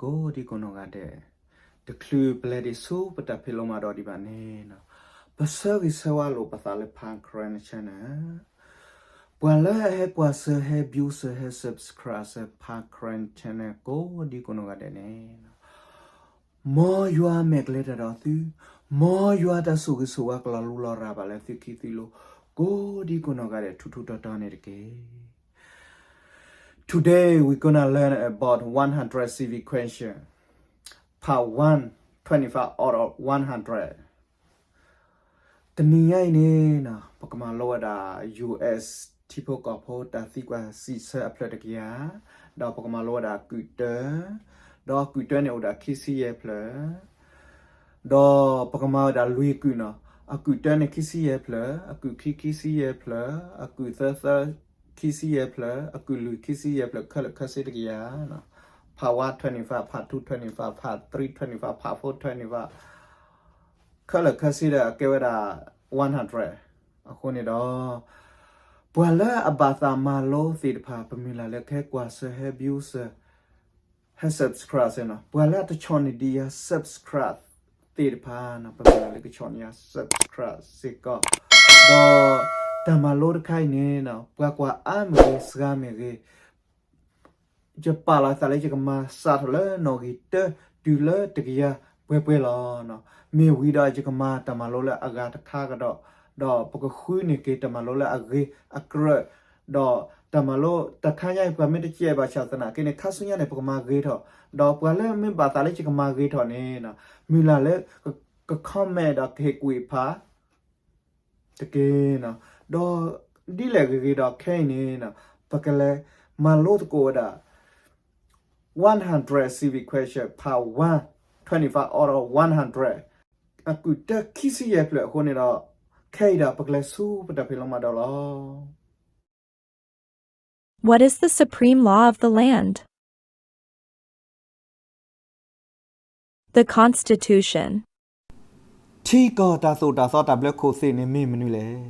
ကိးဒံကိးနီၢ်ဂၤဒဲး, တချုးပလဲၤဒံးဆူပတၢ်ဖံးလိမၤဒိးဒံးဘၣ်န့ၣ်, ပဆၢဂ့ၤဆၢဝါလိာ်ပသးလၢ ဖါ Karen Channel, ပှၤလၢအဟဲကွၢ်စၢၤ ဟဲ view စၢၤ ဟဲ subscribe စၢၤ ဖါ Karen Channel ကိးဒံကိးနီၢ်ဂၤဒဲးန့ၣ် မ်ယွၤမဲာ်ကလဲၤတၢ်ဒီးသု, မ်ယွၤတၢ်ဆိၣ်ဂ့ၤဆိၣ်ဝါကလီၤလူလီၤရၤဘၣ်လၢသုခံသုလိၤ, ကိးဒံကိးနီၢ်ဂၤဒဲး ထူထူတီတီန့ၣ်တက့ၢ်. Today we're gonna learn about one hundred civic question, part one, twenty-five out of one hundred. တနံၤညါအံၤန့ၣ် ပကမၤလိဝဲဒၣ် U S ထံဖိကီၢ်ဖိတၢ်သံကွၢ်စံးဆၢအဖျၢၣ်တကယၤ, ဒီးပကမၤလိဝဲဒၣ်အကုၢ်တၢ, ဒီးအကုၢ်တၢန့ၣ်အိၣ်ဒၣ်ခံဆံယဲၢ်ဖျၢၣ်, ဒီးပကမၤဝဲဒၣ်လွံၢ်ကုၢ်နီၤ, အကုၢ်တၢန့ၣ်ခံဆံယဲၢ်ဖျၢၣ်, အကုၢ်ခံခံဆံယဲၢ်ဖျၢၣ်, အကုၢ်သၢသၢခံဆံယဲၢ်ဖျၢၣ်, အကုၢ်လွံၢ်ခံဆံယဲၢ်ဖျၢၣ်, ခဲလၢာ်ခဲဆ့တကယၤ, part one twenty-five, part two twenty-five, part three twenty-five, part four twenty-five, ခဲလၢာ်ခဲဆ့ဒီးအကဲဝဲဒၣ် one hundred. အဃိန့ၣ်ဒီး ပှၤလၢအဘၣ်သးမၤလိသ့ၣ်တဖၣ် ပမုၢ်လၢ်လၢကဟဲကွၢ်စၢၤ ဟဲ view စၢၤ ဟဲ subscribe စၢၤနီၤ, ပှၤလၢအတဆီၣ်န့ၢ်ဒံးယၤ subscribe သ့ၣ်တဖၣ်နီၤ, ပမုၢ်လၢ်လၢကဆီၣ်န့ၢ်ယၤ subscribe စ့ၢ်ကီး, ဒီးတၢ်မၤလိတခါအံၤန့ၣ်နီၤ ပှၤကွၢ်အါမ့ၢ်ဂ့ၤ စှၤမ့ၢ်ဂ့ၤ ယပာ်လီၤသးလၢယကမၤစးထီၣ်လၢနီၣ်ဂံၢ်တၢ တုၤလၢတကယၤပှဲၤပှဲၤလီၤ. မ့ၢ်ဝံၤဒီးယကမၤတၢ်မၤလိလၢအဂၤတခါကဒီး, ဒီးပကဃုန့ၢ်က့ၤတၢ်မၤလိလၢအဂ့ၤအကြၢး, ဒီးတၢ်မၤလိတခါညါအံၤ ပှၤမ့ၢ်တစဲးဘၣ်ဆၣ်သနာ်က့န့ၣ် ခါဆူညါန့ၣ် ပကမၤဂ့ၤထီၣ်, ဒီးပှၤလၢမ့ၢ်ဘၣ်သးလၢယကမၤဂ့ၤထီၣ်န့ၣ် မုၢ်လၢ်လၢက comment ဒီးကဟ့ၣ်ကွံာ်ဖး တက့ၢ်နီၤ, ဒီးဒ်လဲၣ်ဂ့ၤဂ့ၤဒီးခဲအံၤန့ၣ်နီၤ ပကလဲၤမၤလိသကိးဝဲဒၣ် one hundred civic question part one, twenty-five out of one hundred, အကုၢ်တၢခံဆံယဲၢ်ဖျၢၣ်အဃိန့ၣ်ဒီး ခဲအံၤဒီးပကလဲၤဆူပတၢ်ဖံးလိမၤဒိးလီၤ. What is the supreme law of the land? The Constitution. ထံကီၢ်တၢ်သိၣ်တၢ်သီတၢ်ဘျၢခိၣ်သ့ၣ်န့ၣ်မ့ၢ်မနုၤလဲၣ်.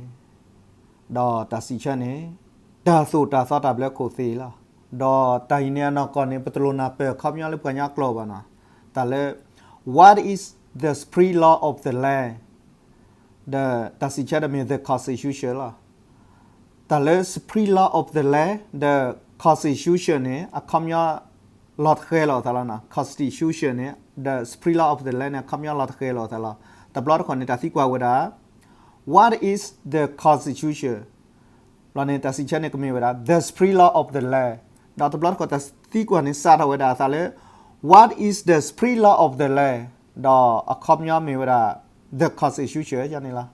ဒီးတၢ်စံးဆၢန့ၣ် တၢ်သိၣ်တၢ်သီတၢ်ဘျၢခိၣ်သ့ၣ်လီၤ. ဒီးတၢ်အံၤန့ၣ်အနီၢ်ကီၢ်န့ၣ် ပတလိၣ်နၢ်ပၢၢ်အခီပညီလၢပှၤကညီကျိာ်ဘၣ်နီၤ, တၢ်လၢ what is the supreme law of the land, ဒီးတၢ်စံးဆၢဒီးမ့ၢ် the constitution လီၤ. တၢ်လၢ supreme law of the land ဒီး constitution န့ၣ် အခီပညီလီၤတဃဲၤလိာ်အသးလီၤနီၤ. Constitution န့ၣ် ဒီး supreme law of the land န့ၣ် အခီပညီလီၤတဃဲၤလိာ်အသးလီၤ. တဘျီတခီၣ်န့ၣ် တၢ်သံကွၢ်ဝဲဒၣ် what is the constitution ဘျီန့ၣ် တၢ်စံးဆၢန့ၣ်ကမ့ၢ်ဝဲဒၣ် the supreme law of the land, ဒီးတဘျီတခီၣ်တၢ်သံကွၢ်န့ၣ်စးထီၣ်ဝဲဒၣ်အသးလၢ what is the supreme law of the land ဒီးအခီပညီမ့ၢ်ဝဲဒၣ် the constitution န့ၣ်လီၤ.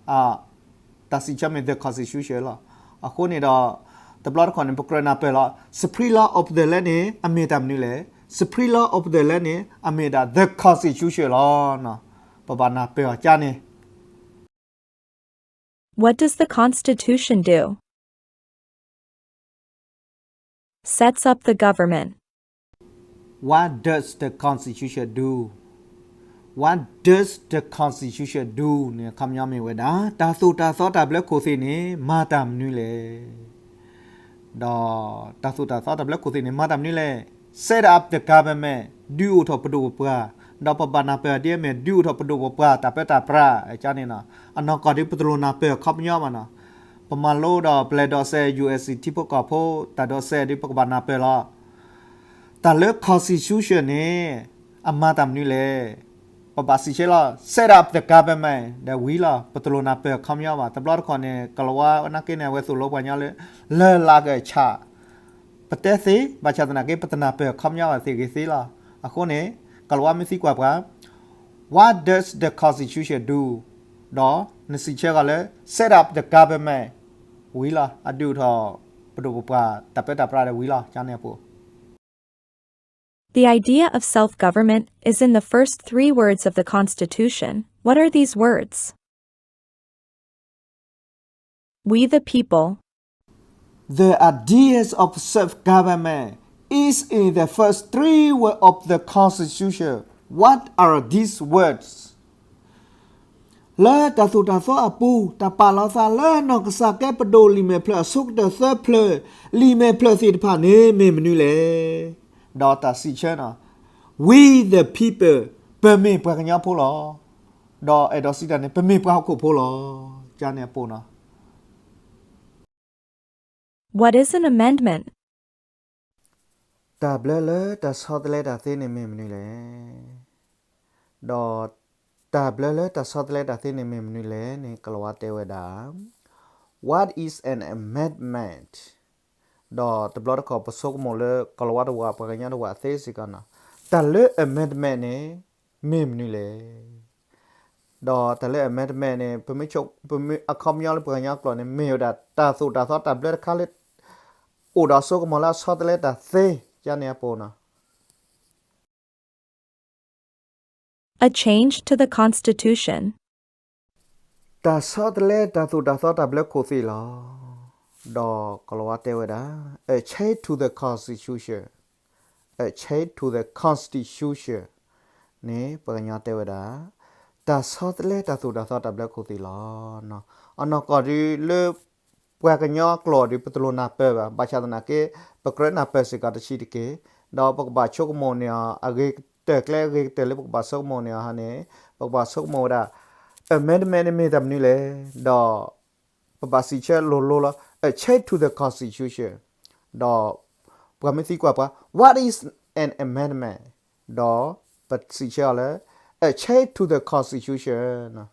တၢ်စံးဆၢမ့ၢ် the constitution လီၤ. အဃိန့ၣ်ဒီး တဘျီတခီၣ်န့ၣ် ပကြၢးနၢ်ပၢၢ်လီၤ supreme law of the land န့ၣ် အမ့ၢ်တၢ်မနုၤလဲၣ်. Supreme law of the land န့ၣ် အမ့ၢ်ဒၣ် the constitution လီၤ. ပဘၣ်နၢ်ပၢၢ်အီၤကန့ၣ် What does the Constitution do? Sets up the government. What does the Constitution do? What does the Constitution do န့ၣ် အခီပညီမ့ၢ်ဝဲဒၣ် တၢ်သိၣ်တၢ်သီတၢ်ဘျၢခိၣ်သ့ၣ်န့ၣ် မၤတၢ်မနုၤလဲၣ်. ဒီးတၢ်သိၣ်တၢ်သီတၢ်ဘျၢခိၣ်သ့ၣ်န့ၣ် မၤတၢ်မနုၤလဲၣ်. Set up the government ဒုးအိၣ်ထီၣ်ပဒိၣ်ပပှၢ်, ဒီးပဘၣ်နၢ်ပၢၢ်ဒ်အမ့ၢ် ဒုးအိၣ်ထီၣ်ပဒိၣ်ပပှၢ် တၢ်ပၢတၢ်ပြးကန့ၣ်နီၤ. အနီၢ်ကီၢ်ဒ်ပတလိၣ်နၢ်ပၢၢ်အခီပညီဘၣ်နီၤ. ပမၤလိဒီးပလဲၤဒိးစဲး U S C ထံဖိကီၢ်ဖိ တၢ်ဒိးစဲးဒ်ပကဘၣ်နၢ်ပၢၢ်လီၤ. တၢ်လၢ constitution န့ၣ် အမၤတၢ်မနုၤလဲၣ်. ပဘၣ်စံးဆၢလီၤ set up the government ဒီးဝံၤလီၤ. ပတလိၣ်နၢ်ပၢၢ်အခီပညီဘၣ်. တဘျီတခီၣ်န့ၣ် ကလၤဝါနာ်က့န့ၣ် အဝဲသိၣ်လိပှၤကညီလၢ လၢ်လၢ်ကဆၣ် ပတဲသ့ ဘၣ်ဆၣ်သနာ်က့ ပတနၢ်ပၢၢ်အခီပညီဘၣ်သ့ၣ်ဂ့ၤသ့လီၤ. အဃိန့ၣ် ကလၤဝါမ့ၢ်သံကွၢ်ပှၤ what does the constitution do ဒီးနစံးဆၢဃီၤလၢ set up the government ဝံၤလီၤ. အဒုးအိၣ်ထီၣ်ပဒိၣ်ပပှၢ် တၢ်ပၢတၢ်ပြးဒီးဝံၤလီၤ ကန့ၣ်အပူၤ The idea of self-government is in the first three words of the Constitution. What are these words? We the people. The ideas of self-government is in the first three words of the Constitution. What are these words? လၢတၢ်သိၣ်တၢ်သီအပူၤ တၢ်ပာ်လီၤသးလၢနီၢ်ကစၢ်ကဲပဒိၣ်လံာ်မဲာ်ဖျၢၣ်အဆိကတၢၢ်သၢဖျၢၣ် လံာ်မဲာ်ဖျၢၣ်သ့ၣ်တဖၣ်န့ၣ် မ့ၢ်မနုၤလဲၣ်. ဒီးတၢ်စံးဆၢနီၤ We the people, ပမ့ၢ်ပှၤကညီဖိလီၤ. ဒီးအဲၣ်ဒိးစံးတၢ်န့ၣ် ပမ့ၢ်ပှၤဟီၣ်ခိၣ်ဖိလီၤ. ကန့ၣ်အပိနီၤ. What is an amendment? တၢ်ဘျၢလၢတၢ်ဆီတလဲတၢ်သ့န့ၣ်မ့ၢ်မနုၤလဲၣ်. ဒီးတၢ်ဘျၢလၢတၢ်ဆီတလဲတၢ်သ့န့ၣ်မ့ၢ်မနုၤလဲၣ်န့ၣ် ကိၤလၤဝါတဲဝဲဒၣ် What is an amendment? ဒီးတဘျီတခီၣ်ပဆိကမိၣ်လၢကိၤလၤဝါတဝၢ ပှၤကညီတဝၢသ့စ့ၢ်ကီးနီၤ, တၢ်လၢ amendment န့ၣ် မ့ၢ်မနုၤလဲၣ်. ဒီးတၢ်လၢ amendment န့ၣ် ပမ့ၢ် ပမ့ၢ်အခီပညီလၢပှၤကညီကျိာ်န့ၣ် မ့ၢ်ဝဲဒၣ်တၢ်သိၣ်တၢ်သီတၢ်ဘျၢတခါလၢ အိၣ်ဒီးအစိကမီၤလၢအဆီတလဲတၢ်သ့ ကန့ၣ်အပိနီၤ. A change to the constitution. တၢ်ဆီတလဲတၢ်သိၣ်တၢ်သီတၢ်ဘျၢခိၣ်သ့ၣ်လီၤ. ဒီးကိၤလၤဝါတဲဝဲဒၣ် a change to the constitution, a change to the constitution န့ၣ် ပှၤကညီတဲဝဲဒၣ် တၢ်ဆီတလဲတၢ်သိၣ်တၢ်သီတၢ်ဘျၢခိၣ်သ့ၣ်လီၤ. အနီၢ်ကီၢ်ဒုးလၢ ပှၤကညီကျိာ်ဒုး ပတလိၣ်နၢ်ပၢၢ်ဘၣ်, ဘၣ်ဆၣ်သနာ်က့ ပကြၢးနၢ်ပၢၢ်စ့ၢ်ကီးတဆံးတက့ၢ်, ဒီးပကဘၣ်ဆိကမိၣ်န့ၢ်အီၤ အဂ့ၤကတၢၢ် ကျဲအဂ့ၤကတၢၢ်လၢပကဘၣ်ဆိကမိၣ်န့ၢ်အီၤဟါန့ၣ် ပကဘၣ်ဆိကမိၣ်ဝဲဒၣ် amendment န့ၣ်မ့ၢ်တၢ်မနုၤလဲၣ်, ဒီးပဘၣ်စံးဆၢလိၤလိၤလီၤ a change to the constitution, ဒီးပှၤမ့ၢ်သံကွၢ်ပှၤ what is an amendment, ဒီးပစံးဆၢအီၤလၢ a change to the constitution.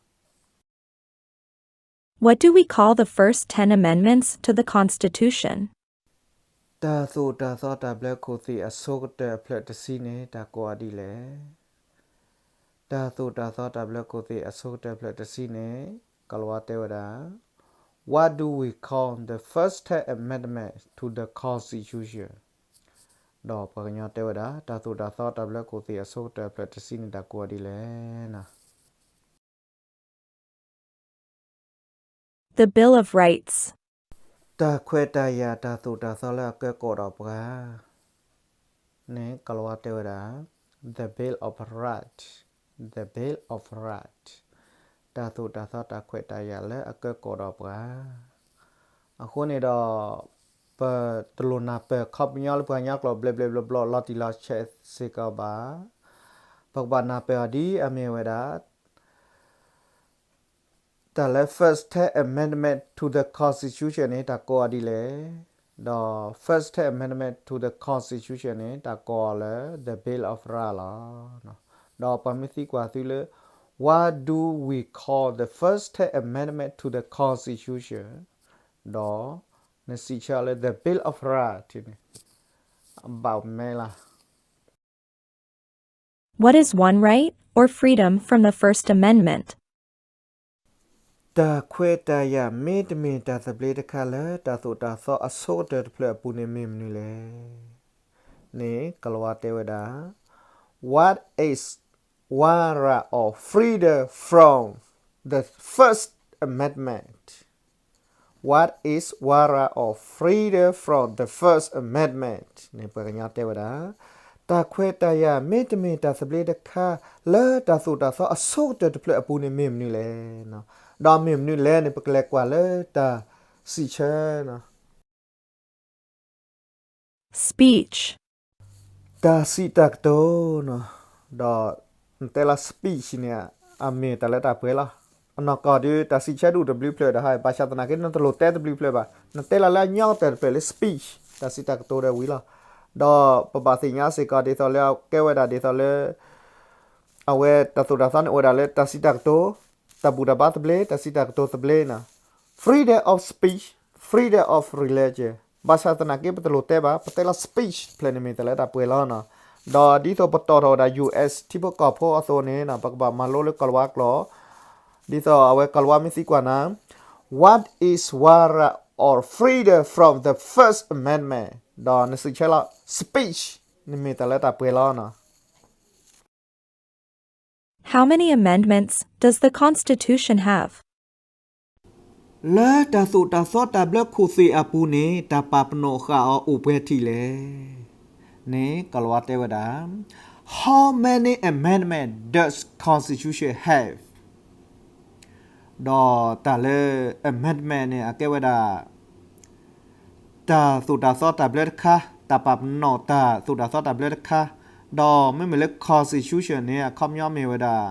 What do we call the first ten amendments to the Constitution? တၢ်သိၣ်တၢ်သီတၢ်ဘျၢခိၣ်သ့ၣ်အဆိကတၢၢ်အဖျၢၣ်တဆံန့ၣ် တၢ်ကိးအီၤဒ်လဲၣ်. တၢ်သိၣ်တၢ်သီတၢ်ဘျၢခိၣ်သ့ၣ်အဆိကတၢၢ်အဖျၢၣ်တဆံန့ၣ် ကိၤလၤဝါတဲဝဲဒၣ် What do we call the first ten amendments to the Constitution? ဒီးပှၤကညီတဲဝဲဒၣ် တၢ်သိၣ်တၢ်သီတၢ်ဘျၢခိၣ်သ့ၣ်အဆိကတၢၢ်အဖျၢၣ်တဆံန့ၣ် တၢ်ကိးအီၤဒ်လဲၣ်. The Bill of Rights. တၢ်ခွဲးတၢ်ယာ်တၢ်သိၣ်တၢ်သီလၢအကဲကီးဒီးပှၤန့ၣ် ကိၤလၤဝါတဲဝဲဒၣ် the Bill of Rights, the Bill of Rights. တၢ်သိၣ်တၢ်သီတၢ်ခွဲးတၢ်ယာ်လၢအကဲကီးဒီးပှၤ. အဃိန့ၣ်ဒီး ပတလိၣ်နၢ်ပၢၢ်ခီပညီလၢပှၤကညီကျိာ်ဘျဲၣ်ဘျဲၣ်ဘျီဘျီလီၤတံၢ်လီၤဆဲးစ့ၢ်ကီးဘၣ်. ပကဘၣ်နၢ်ပၢၢ်အီၤဒ်အမ့ၢ်ဝဲဒၣ် တၢ်လၢ first ten amendment to the Constitution န့ၣ် တၢ်ကိးအီၤဒ်လဲၣ်. ဒီး first ten amendment to the Constitution န့ၣ် တၢ်ကိးအီၤလၢ the Bill of Rights လီၤ. ဒီးပှၤမ့ၢ်သံကွၢ်သုလၢ What do we call the first ten amendment to the Constitution? ဒီးနစံးဆၢလၢ the Bill of Rights န့ၣ် ဘၣ်မဲလၢ What is one right or freedom from the First Amendment? တၢ်ခွဲးတၢ်ယာ်မ့တမ့ၢ်တၢ်သဘျ့တခါလၢတၢ်သိၣ်တၢ်သီအဆိကတၢၢ်တဖျၢၣ်အပူၤန့ၣ်မ့ၢ်မနုၤလဲၣ်န့ၣ် ကိၤလၤဝါတဲဝဲဒၣ် What is one right or freedom from the First Amendment? What is one right or freedom from the First Amendment? န့ၣ် ပှၤကညီတဲဝဲဒၣ် တၢ်ခွဲးတၢ်ယာ်မ့တမ့ၢ်တၢ်သဘျ့တခါလၢတၢ်သိၣ်တၢ်သီအဆိကတၢၢ်တဖျၢၣ်အပူၤန့ၣ်မ့ၢ်မနုၤလဲၣ်. ဒီးမ့ၢ်မနုၤလဲၣ်န့ၣ် ပကလဲၤကွၢ်လၢတၢ်စံးဆၢ speech တၢ်စံးတၢ်ကတိၤ, ဒီးနတဲလၢ speech န့ၣ် အမ့ၢ်တၢ်လၢတၢ်ပှဲၤလီၤ. အနီၢ်ကီၢ်ဒုး တၢ်စံးဆၢဒူၣ်တဘျုးဖျၢၣ်ဒီးဟဲ ဘၣ်ဆၣ်သနာ်က့ နတလိၣ်တဲတဘျုးဖျၢၣ်ဘၣ်, နတဲလၢလၢအညီကတၢၢ်တဖျၢၣ်လၢ speech တၢ်စံးတၢ်ကတိၤဒီးဝံၤလီၤ. ဒီးပဘၣ်သ့ၣ်ညါစ့ၢ်ကီးဒ်သိးလၢအကဲဝဲဒၣ်ဒ်သိးလၢ အဝဲတၢ်သိၣ်တၢ်သီန့ၣ်အိၣ်ဝဲဒၣ်လၢတၢ်စံးတၢ်ကတိၤ, တၢ်ဘူၣ်တၢ်ဘါသဘျ့, တၢ်စံးတၢ်ကတိၤသဘျ့န့ၣ် freedom of speech, freedom of religion. ဘၣ်ဆၣ်သနာ်က့ ပတလိၣ်တဲဘၣ်, ပတဲလၢ speech ဖျၢၣ်န့ၣ်မ့ၢ်တၢ်လၢတၢ်ပှဲၤလီၤ. ဒီးဒ်သိးပတီၢ်ထီၣ်ဝဲဒၣ် US ထံဖိကီၢ်ဖိအသိးန့ၣ် ပကဘၣ်မၤလိလၢကိၤလၤဝါကျိာ်, ဒ်သိးအဝဲကိၤလၤဝါမ့ၢ်သံကွၢ်နၤ What is one right or freedom from the First Amendment? ဒီးနစံးဆၢလီၤ speech န့ၣ်မ့ၢ်တၢ်လၢတၢ်ပှဲၤလီၤ. How many amendments does the Constitution have? လၢတၢ်သိၣ်တၢ်သီတၢ်ဘျၢခိၣ်သ့ၣ်အပူၤန့ၣ် တၢ်ပာ်ပနီၣ်ဃာ်အီၤအိၣ်ပှဲၤထံၣ်လဲၣ်န့ၣ် ကိၤလၤဝါတဲဝဲဒၣ် How many amendments does Constitution have? ဒီးတၢ်လၢ amendment န့ၣ် အကဲဝဲဒၣ် တၢ်သိၣ်တၢ်သီတၢ်ဘျၢတခါ, တၢ်ပာ်ပနီၣ်တၢ်သိၣ်တၢ်သီတၢ်ဘျၢတခါ, ဒီးမ့မ့ၢ်လၢ constitution န့ၣ် အခီပညီမ့ၢ်ဝဲဒၣ်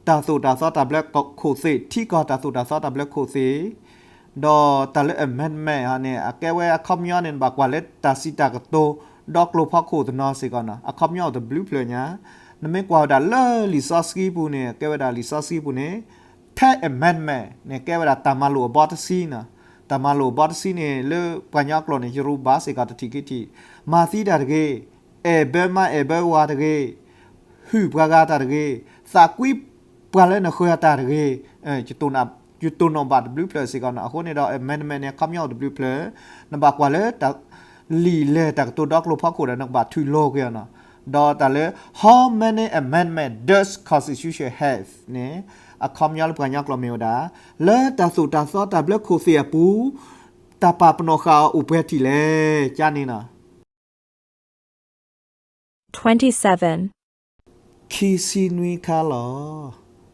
တၢ်သိၣ်တၢ်သီတၢ်ဘျၢခိၣ်သ့ၣ်, ထံကီၢ်တၢ်သိၣ်တၢ်သီတၢ်ဘျၢခိၣ်သ့ၣ်, ဒီးတၢ်လၢ amendment ဟီန့ၣ် အကဲဝဲအခီပညီန့ၣ် နဘၣ်ကွၢ်လၢတၢ်စံးတၢ်ကတိၤ ဒီကျိၤဖီခိၣ်တနီၤစ့ၢ်ကီးနီၤ, အခီပညီအိၣ်တဘျုးဖျၢၣ်ညါ. နမ့ၢ်ကွၢ်ဝဲဒၣ်လၢလံာ်စီဆှံပူၤန့ၣ် အကဲဝဲဒၣ် လံာ်စီဆှံပူၤန့ၣ် ten amendment န့ၣ် ကဲဝဲဒၣ်တၢ်မၤလိာ်အဘီတဆံနီၤ. တၢ်မၤလိာ်အဘီတဆံန့ၣ် လၢပှၤကညီကျိာ်န့ၣ် ယရူၤဘၣ်စ့ၢ်ကီးတထံၣ်ခံထံၣ်, မၤသံတၢ်တဂ့ၤ, အဲၣ်ဘၢမါအဲၣ်ဘၢဝၤတဂ့ၤ, ဟုၣ်ပှၤဂၤတၢ်တဂ့ၤ, သးကွံပှၤလၢနဃၢၤအတၢ်တဂ့ၤ, ယတိၢ်နီၣ်ဘၣ်တဘျုးဖျၢၣ်စ့ၢ်ကီးနီၤ. အဃိန့ၣ်ဒီး amendment န့ၣ် အခီပညီအိၣ်တဘျုးဖျၢၣ်, နဘၣ်ကွၢ်လၢတၢ် လံာ်လဲၢ်တၢ်ကတိၤဒီကျိၤဖီခိၣ်ဒီး နကဘၣ်ထုးလိက့ၤအီၤနီၤ. ဒီးတၢ်လၢ how many amendment does constitution have န့ၣ် အခီပညီလၢပှၤကညီကျိာ်မ့ၢ်ဝဲဒၣ် လၢတၢ်သိၣ်တၢ်သီတၢ်ဘျၢခိၣ်သ့ၣ်အပူၤ တၢ်ပာ်ပနီၣ်ဃာ်အီၤအိၣ်ပှဲၤထံၣ်လဲၣ် ကန့ၣ်နီၤ. ခံဆံနွံခါလီ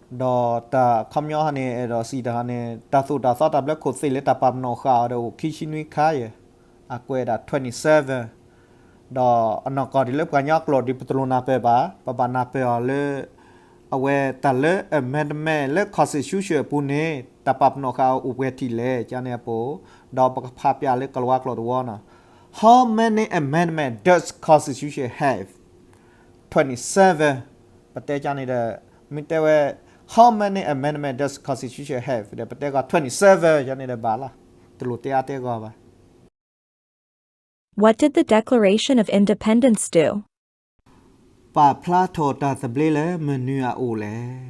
ၤ. ဒီးတၢ်အခီပညီဟီန့ၣ် အဲၣ်ဒိးစံးတၢ်ဟီန့ၣ် တၢ်သိၣ်တၢ်သီတၢ်ဘျၢခိၣ်သ့ၣ်လၢတၢ်ပာ်ပနီၣ်ဃာ်အီၤဒီးအိၣ်ခံဆံနွံခါယဲၢ်, အကွဲးဒၣ် twenty seven. ဒီးအနီၢ်ကီၢ်ဒ်လၢပှၤကညီကျိာ်ဒ်ပတလိၣ်နၢ်ပၢၢ်ဘၣ်, ပဘၣ်နၢ်ပၢၢ်အီၤလၢ အဝဲတၢ်လၢ amendment လၢ constitution အပူၤန့ၣ် တၢ်ပာ်ပနီၣ်ဃာ်အီၤအိၣ်ပှဲၤထံၣ်လဲၣ် ကန့ၣ်အပူၤ, ဒီးပကဖးပၠးလၢကလၤဝါကျိာ်တဝီနီၤ. How many amendment does constitution have? twenty seven. ပတဲကန့ၣ်ဒီး မ့ၢ်တဲဝဲ how many amendment does constitution have ဒီး ပတဲကီး twenty seven ကန့ၣ်ဒီးဘၣ်လီၤ. တလိၣ်တဲအါတဲဂီၢ်ဘၣ်. What did the Declaration of Independence do? ပာ်ဖျါထီၣ်တၢ်သဘျ့လၢမနုၤအအိၣ်လဲၣ်.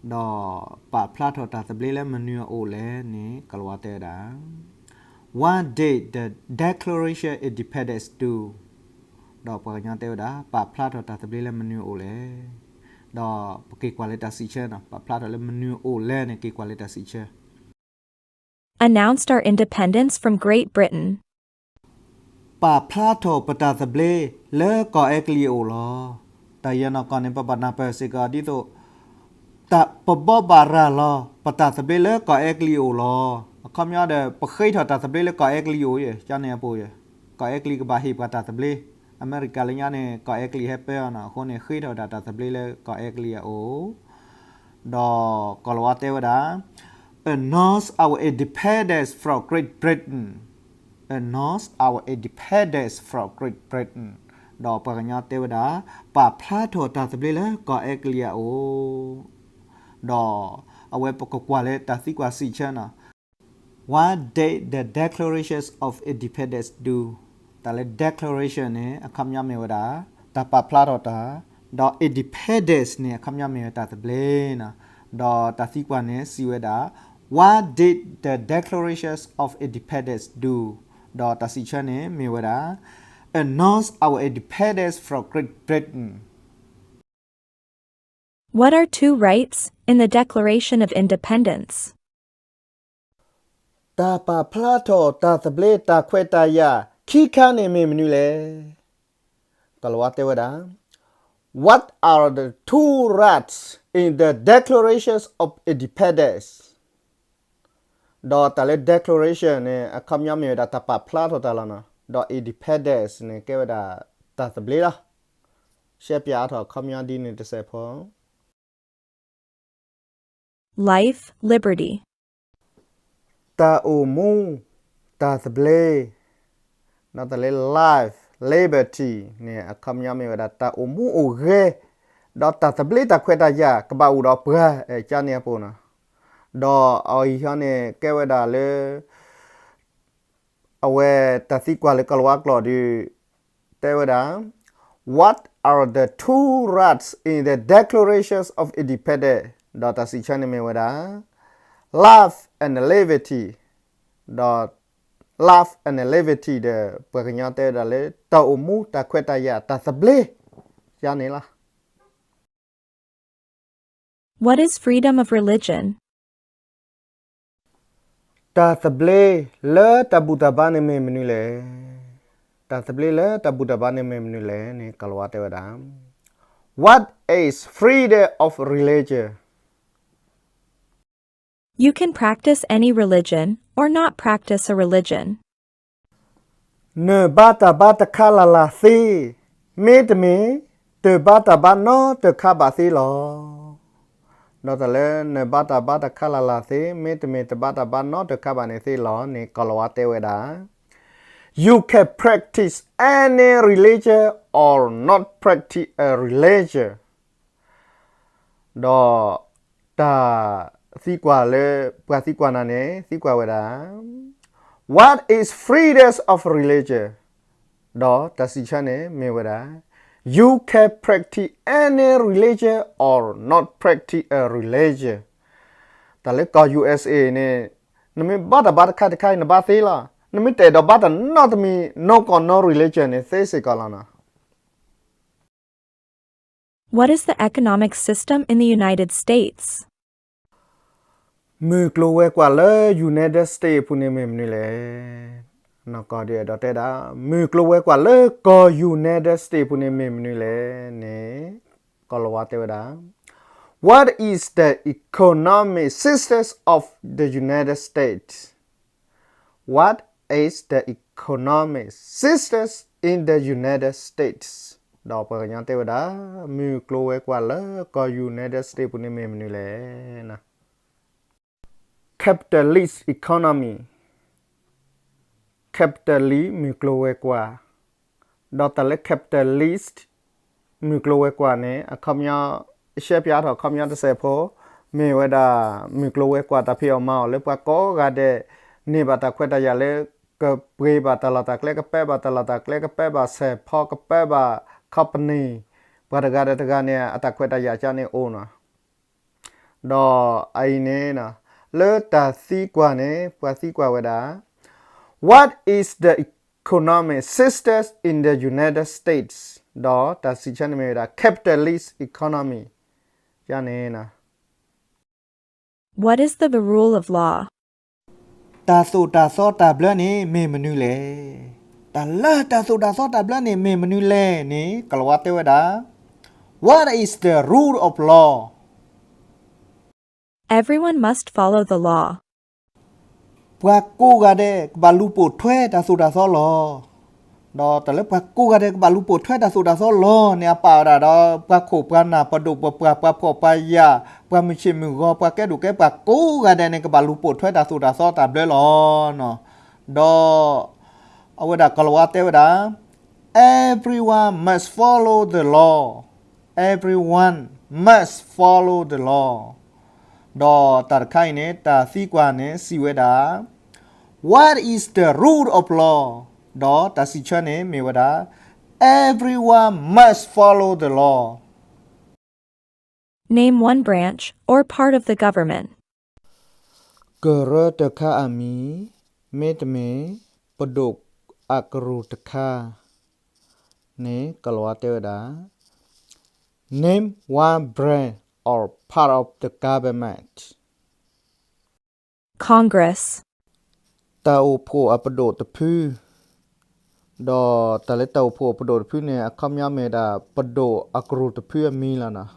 ဒီးပာ်ဖျါထီၣ်တၢ်သဘျ့လၢမနုၤအအိၣ်လဲၣ်န့ၣ် ကလၤဝါတဲဝဲဒၣ် What did the Declaration Independence do? ဒီးပှၤကညီတဲဝဲဒၣ် ပာ်ဖျါထီၣ်တၢ်သဘျ့လၢမနုၤအအိၣ်လဲၣ်. ဒီးပက့ၤကွၢ်လၢတၢ်စံးဆၢနီၤ, ပာ်ဖျါထီၣ်လၢမနုၤအအိၣ်လဲၣ်န့ၣ် က့ၤကွၢ်လၢတၢ်စံးဆၢ Announced our independence from Great Britain. ပာ်ဖျါထီၣ်ပတၢ်သဘျ့လၢကီၢ်အဲကလံးအအိၣ်လီၤ. တၢ်ယဲၢ်နီၢ်ကီၢ်န့ၣ် ပဘၣ်နၢ်ပၢၢ်စ့ၢ်ကီးဒ်သိး တၢ်ပဘီဘၣ်ရၤလီၤ ပတၢ်သဘျ့လၢကီၢ်အဲကလံးအအိၣ်လီၤ. အခီပညီဒီး ပဃ့ထီၣ်တၢ်သဘျ့လၢကီၢ်အဲကလံးအအိၣ်ယဲၢ် ကန့ၣ်အပူၤယဲၢ်, ကီၢ်အဲကလံးကဘၣ်ဟ့ၣ်ပှၤတၢ်သဘျ့, အမဲရကၤလၢညါန့ၣ် ကီၢ်အဲကလံးဟဲပၢအီၤနီၤ, အဃိန့ၣ် ဃ့ထီၣ်ဝဲဒၣ်တၢ်သဘျ့လၢကီၢ်အဲကလံးအအိၣ် ဒီးကီၢ်လၤဝါတဲဝဲဒၣ် announce our independence from Great Britain. Announce our independence from Great Britain. ဒီးပှၤကညီတဲဝဲဒၣ် ပာ်ဖျါထီၣ်တၢ်သဘျ့လၢကီၢ်အဲကလံးအအိၣ်, ဒီးအဝဲပကကွၢ်လၢတၢ်သံကွၢ်စံးဆၢနီၤ What did the Declarations of Independence do? တၢ်လၢ declaration န့ၣ် အခီပညီမ့ၢ်ဝဲဒၣ် တၢ်ပာ်ဖျါထီၣ်တၢ်, ဒီး independence န့ၣ် အခီပညီမ့ၢ်ဝဲတၢ်သဘျ့နီၤ, ဒီးတၢ်သံကွၢ်န့ၣ် စံးဝဲဒၣ် What did the Declarations of Independence do? ဒီးတၢ်စံးဆၢန့ၣ်မ့ၢ်ဝဲဒၣ် Announce our independence from Great Britain. What are two rights in the Declaration of Independence? တၢ်ပာ်ဖျါထီၣ်တၢ်သဘျ့တၢ်ခွဲးတၢ်ယာ်ခံခါန့ၣ်မ့ၢ်မနုၤလဲၣ်. ကလၤဝါတဲဝဲဒၣ် What are the two rights in the Declarations of Independence? ဒီးတၢ်လၢ declaration န့ၣ် အခီပညီမ့ၢ်ဝဲဒၣ်တၢ်ပာ်ဖျါထီၣ်တၢ်လီၤနီၤ, ဒီး independence န့ၣ် ကဲဝဲဒၣ်တၢ်သဘျ့လီၤ. ရှဲပၠးအါထီၣ်အခီပညီဒ်န့ၣ်တစဲးဖိ Life, liberty. တၢ်အိၣ်မူ, တၢ်သဘျ့, ဒီးတၢ်လၢ life, liberty န့ၣ် အခီပညီမ့ၢ်ဝဲဒၣ် တၢ်အိၣ်မူအိၣ်ဂဲၤ, ဒီးတၢ်သဘျ့တၢ်ခွဲးတၢ်ယာ်ကဘၣ်အိၣ်ဒီးပှၤ ကန့ၣ်အပူၤနီၤ. ဒီးအအံၤဟီန့ၣ် ကဲဝဲဒၣ်လၢ အဝဲတၢ်သံကွၢ်လၢကလၤဝါကျိာ်ဒီး တဲဝဲဒၣ် What are the two rights in the Declarations of Independence? ဒီးတၢ်စံးဆၢန့ၣ်မ့ၢ်ဝဲဒၣ် life and liberty, ဒီး life and liberty ဒီး ပှၤကညီတဲဝဲဒၣ်လၢ တၢ်အိၣ်မူတၢ်ခွဲးတၢ်ယာ်တၢ်သဘျ့ ယန့ၣ်လီၤ. What is freedom of religion? တၢ်သဘျ့လၢတၢ်ဘူၣ်တၢ်ဘါန့ၣ်မ့ၢ်မနုၤလဲၣ်. တၢ်သဘျ့လၢတၢ်ဘူၣ်တၢ်ဘါန့ၣ်မ့ၢ်မနုၤလဲၣ်န့ၣ် ကလၤဝါတဲဝဲဒၣ် What is freedom of religion? You can practice any religion or not practice a religion. နဘါတၢ်ဘါတခါလၢ်လၢ်သ့, မ့တမ့ၢ် တဘၣ်တၢ်ဘၣ်နီတခါဘၣ်သ့လီၤ. ဒီးတၢ်လၢနဘၣ်တၢ်ဘၣ်တခါလၢ်လၢ်သ့, မ့တမ့ၢ်တဘၣ်တၢ်ဘၣ်နီတခါဘၣ်န့ၣ်သ့လီၤန့ၣ် ကိၤလၤဝါတဲဝဲဒၣ်, You can practice any religion or not practice a religion. ဒီး တၢ်သံကွၢ်လၢ ပှၤသံကွၢ်နၤန့ၣ် သံကွၢ်ဝဲဒၣ်, What is freedom of religion? ဒီးတၢ်စံးဆၢန့ၣ်မ့ၢ်ဝဲဒၣ်, You can practice any religion or not practice a religion. တၢ်လၢကီၢ် ယူႇအၢၣ်စ်ဢေၣ် န့ၣ် နမ့ၢ်ဘၣ်တၢ်ဘၣ်တခါတခါအံၤ နဘၣ်သ့လီၤ. နမ့ၢ်တအဲၣ်ဒိးဘၣ်တၢ်နီတမံၤ no ကီၢ် no religion န့ၣ် သ့စ့ၢ်ကီးလီၤနီၤ. What is the economic system in the United States? မုၢ်ကျိၤဝဲၤကွာ်လၢ United States အပူၤန့ၣ်မ့ၢ်မနုၤလဲၣ်. နီၢ်ကီၢ်ဒုးအဲၣ်ဒိးတဲဒၣ်, မုၢ်ကျိၤဝဲၤကွာ်လၢကီၢ် United States အပူၤန့ၣ်မ့ၢ်မနုၤလဲၣ်န့ၣ် ကိၤလၤဝါတဲဝဲဒၣ်, What is the economic system of the United States? What is the economic system in the United States? ဒီးပှၤကညီတဲဝဲဒၣ်, မုၢ်ကျိၤဝဲၤကွာ်လၢကီၢ် United States အပူၤန့ၣ်မ့ၢ်မနုၤလဲၣ်. Capitalist economy, capitalist မုၢ်ကျိၤဝဲၤကွာ်, ဒီးတၢ်လၢ capitalist မုၢ်ကျိၤဝဲၤကွာ်န့ၣ် အခီပညီ ရှဲပၠးထီၣ်အခီပညီတစဲးဖိ, မ့ၢ်ဝဲဒၣ် မုၢ်ကျိၤဝဲၤကွာ်တၢ်ဖံးအီၣ်မၤအီၣ်လၢပှၤကိးဂၤဒဲး န့ၢ်ဘၣ်တၢ်ခွဲးတၢ်ယာ်လၢ ကပှ့ၤဘၣ်တၢ်လီၢ်တၢ်ကျဲ ကပၢဘၣ်တၢ်လီၢ်တၢ်ကျဲ ကပၢဘၣ်စဲးဖီ ကပၢဘၣ် company, ပှၤတဂၤဒီးတဂၤန့ၣ် အတၢ်ခွဲးတၢ်ယာ်ကန့ၣ်အိၣ်နီၤ. ဒီးအအံၤန့ၣ် လၢတၢ်သံကွၢ်န့ၣ် ပှၤသံကွၢ်ဝဲဒၣ်, What is the economic system in the United States? ဒီးတၢ်စံးဆၢန့ၣ်မ့ၢ်ဝဲဒၣ် capitalist economy န့ၣ် What is the, the rule of law? တၢ်သိၣ်တၢ်သီတၢ်ဘျၢန့ၣ်မ့ၢ်မနုၤလဲၣ်. တၢ်လၢတၢ်သိၣ်တၢ်သီတၢ်ဘျၢန့ၣ်မ့ၢ်မနုၤလဲၣ်န့ၣ် ကိၤလၤဝါတဲဝဲဒၣ်, What is the rule of law? Everyone must follow the law. ပှၤကိးဂၤဒဲးကဘၣ်လူၤပိာ်ထွဲတၢ်သိၣ်တၢ်သီလီၤ. ဒီးတၢ်လၢပှၤကိးဂၤဒဲးကဘၣ်လူၤပိာ်ထွဲတၢ်သိၣ်တၢ်သီလီၤန့ၣ် အပာ်ဝဲဒၣ်ဒီး ပှၤခိၣ်ပှၤနၢ် ပဒိၣ်ပပှၢ် ပှၤဖှီၣ်ပှၤယာ် ပှၤမုၢ်ဆ့ၣ်မုၢ်ဂီၤ ပှၤကဲဒိၣ်ကဲပှၤကိးဂၤဒဲးန့ၣ် ကဘၣ်လူၤပိာ်ထွဲတၢ်သိၣ်တၢ်သီတၢ်ဘျၢလီၤ. ဒီး အဝဲဒၣ်ကိၤလၤဝါတဲဝဲဒၣ်, Everyone must follow the law. Everyone must follow the law. ဒီးတၢ်တခါအံၤန့ၣ် တၢ်သံကွၢ်န့ၣ်စံးဝဲဒၣ်, What is the rule of law? ဒီးတၢ်စံးဆၢန့ၣ်မ့ၢ်ဝဲဒၣ်, Everyone must follow the law. Name one branch or part of the government. ကရၢတခါအမံၤ, မ့တမ့ၢ် ပဒိၣ်အကရူၢ်တခါန့ၣ် ကိၤလၤဝါတဲဝဲဒၣ်, Name one branch or part of the government. Congress. တၢ်အိၣ်ဖှိၣ်အပဒိၣ်တဖု, ဒီးတၢ်လၢတၢ်အိၣ်ဖှိၣ်အပဒိၣ်တဖုန့ၣ် အခီပညီမ့ၢ်ဒၣ် ပဒိၣ်အကရူၢ်တဖုအမံၤလီၤနီၤ.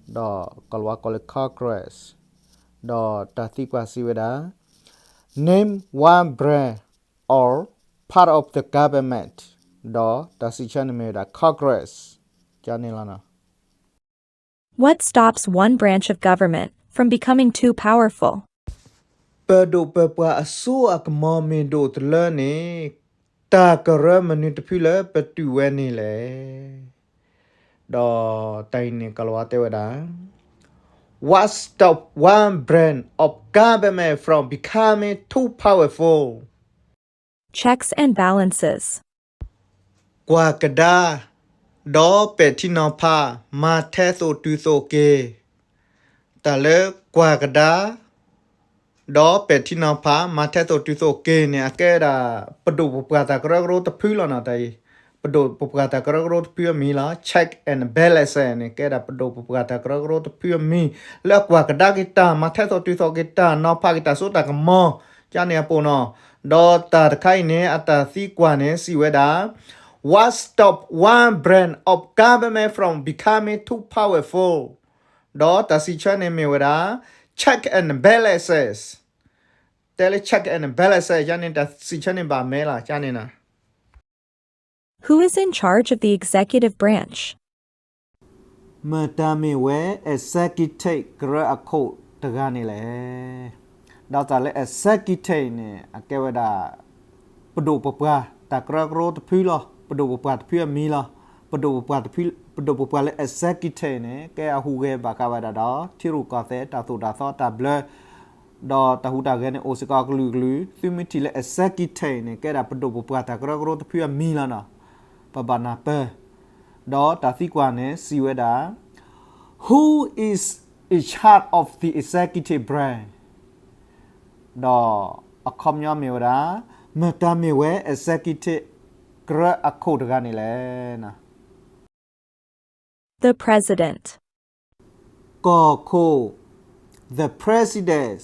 ဒီးကိၤလၤဝါကိးလၢ Congress, ဒီးတၢ်သံကွၢ်စံးဝဲဒၣ်, Name one branch or part of the government, ဒီးတၢ်စံးဆၢန့ၣ်မ့ၢ်ဝဲဒၣ် Congress န့ၣ်လီၤနီၤ. What stops one branch of government from becoming too powerful? ပဒိၣ်ပပှၢ်အစိအကမီၤမ့ၢ်ဒိၣ်တလၢန့ၣ် တၢ်ကရၢမနုၤတဖုလၢပတုာ်ဝဲန့ၣ်လဲၣ်. ဒီးတၢ်အံၤန့ၣ် ကိၤလၤဝါတဲဝဲဒၣ်, What stop one branch of government from becoming too powerful? Checks and balances. ကွၢ်ကဒါ ဒီးပဲာ်ထံနီၤဖး မၤထဲသိးတုၤသိးက့ၤ, တၢ်လၢကွၢ်ကဒါ ဒီးပဲာ်ထံနီၤဖး မၤထဲသိးတုၤသိးက့ၤန့ၣ် အကဲဒၣ် ပဒိၣ်ပပှၢ်တၢ်ကရၢကရိတဖုလီၤနီၤ. တၢ်အံၤ ပဒိၣ်ပပှၢ်တၢ်ကရၢကရိတဖုအမံၤလီၤ. Check and balance န့ၣ် ကဲဒၣ်ပဒိၣ်ပပှၢ်တၢ်ကရၢကရိတဖုအမံၤ လၢအကွၢ်ကဒါက့ၤတၢ် မၤထဲသိးတုၤသိးက့ၤတၢ် နီၤဖးက့ၤတၢ်စိတၢ်ကမီၤ ကန့ၣ်အပူၤနီၤ. ဒီးတၢ်တခါအံၤန့ၣ် အတၢ်သံကွၢ်န့ၣ် စံးဝဲဒၣ်, What stop one branch of government from becoming too powerful? ဒီးတၢ်စံးဆၢန့ၣ်မ့ၢ်ဝဲဒၣ် check and balances. တဲလၢ check and balances ကန့ၣ် တၢ်စံးဆၢန့ၣ်ဘၣ်မဲလီၤ ကန့ၣ်နီၤ. Who is in charge of the executive branch? မတၤမ့ၢ်ဝဲ executive ကရၢအခိၣ်တဂၤန့ၣ်လဲၣ်. ဒီးတၢ်လၢ executive န့ၣ် အကဲဝဲဒၣ် ပဒိၣ်ပပှၢ်တၢ်ကရၢကရိတဖုလီၤ. ပဒိၣ်ပပှၢ်တဖုအမံၤလီၤ. ပဒိၣ်ပပှၢ်တဖု, ပဒိၣ်ပပှၢ်လၢ executive န့ၣ် ကဲအဟူးဂဲၤဘၣ်ဃးဝဲဒၣ်ဒီး ထံရူၢ်ကီၢ်သဲး တၢ်သိၣ်တၢ်သီတၢ်ဘျၢ ဒီးတၢ်ဟူးတၢ်ဂဲၤန့ၣ် အိၣ်စ့ၢ်ကီးအကလုာ်ကလုာ်. သုမ့ၢ်ထံၣ်လၢ executive န့ၣ် ကဲဒၣ်ပဒိၣ်ပပှၢ်တၢ်ကရၢကရိတဖုအမံၤလီၤနီၤ. ပဘၣ်နၢ်ပၢၢ်. ဒီးတၢ်သံကွၢ်န့ၣ် စံးဝဲဒၣ် Who is in charge of the executive branch? ဒီးအခီပညီမ့ၢ်ဝဲဒၣ် မတၤမ့ၢ်ဝဲ executive ကရၢအခိၣ်တဂၤန့ၣ်လဲၣ်. The President. ကီၢ်ခိၣ်, the president.